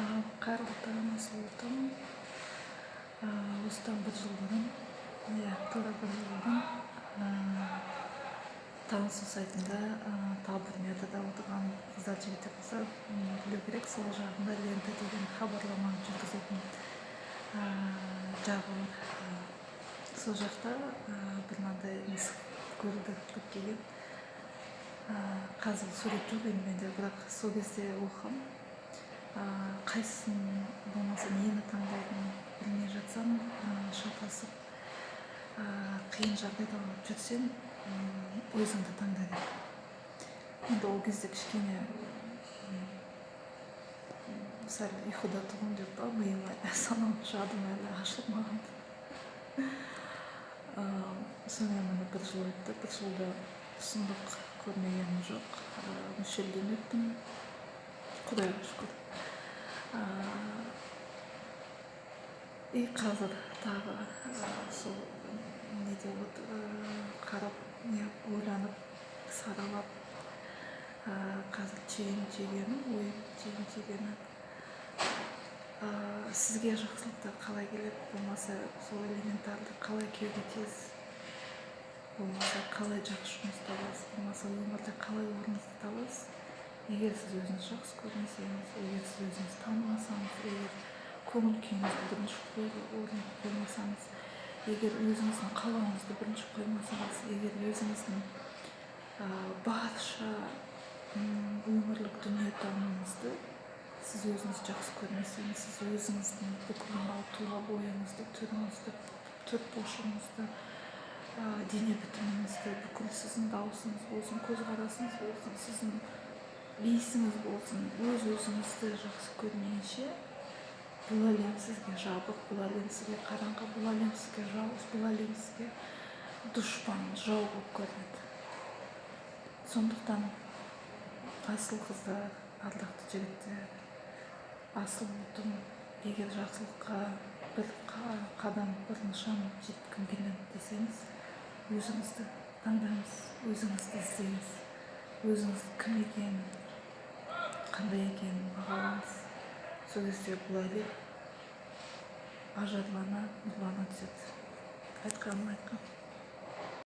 Қайырлы таң, асыл отым! Осыдан бір жыл бұрын, иә, тура бір жыл бұрын танысу сайтында, Тау отырған қыздар, жігіттер болса, білу керек, сол жағында лента деген хабарлама жүргізетін жағы бар. Сол жақта бір мынандай мысық көрді келген. Қазір сурет жоқ енді менде, бірақ сол кезде оқығанмын. Қайсысын болмаса нені таңдайтынын білмей жатсам, шатасып, қиын жағдайда жүрсем, өзіңді таңда деп. Енді ол кезде кішкене сәл ұйқыда тұрмын деп па, миым әлі, санам, жадым әлі ашылмаған. Сонымен, міне, бір жыл өтті. Бір жылда сұмдық көрмегенім жоқ, мүшелден өттім, құдайға шүкір. И қазір тағы сол неде қарап, не, ойланып, саралап, қазір түйін түйгенім, ойым түйін түйгені: сізге жақсылықтар қалай келеді, болмаса сол элементарды, қалай күйеуге тиесіз, болмаса қалай жақсы жұмыс табасыз, болмаса өмірде қалай орныңызды табасыз, егер сіз өзіңізді жақсы көрмесеңіз, егер сіз өзіңізді танымасаңыз, егер көңіл күйіңізді бірінші орын қоймасаңыз, егер өзіңіздің қалауыңызды бірінші қоймасаңыз, егер өзіңіздің барша өмірлік дүниетанымыңызды, сіз өзіңізді жақсы көрмесеңіз, сіз өзіңіздің бүкіл мынау тұла бойыңызды, түріңізді, төрт бұрышыңызды, дене бітіміңізді, бүкіл сіздің дауысыңыз болсын, көзқарасыңыз болсын, сіздің иісіңіз болсын, өз өзіңізді жақсы көрмейінше, бұл әлем сізге жабық, бұл әлем сізге қараңғы, бұл әлем сізге жауыз, бұл әлем сізге дұшпан, жау болып көрінеді. Сондықтан, асыл қыздар, ардақты жігіттер, асыл ұлтым, егер жақсылыққа бір қадам, бір нышан жеткім келеді десеңіз, өзіңізді таңдаңыз, өзіңізді іздеңіз, өзіңіз кім екенін, қандай екенін бағалаңыз. Сол кезде бұл әлем ажарлана, нұрлана түседі. Айтқаным айтқан.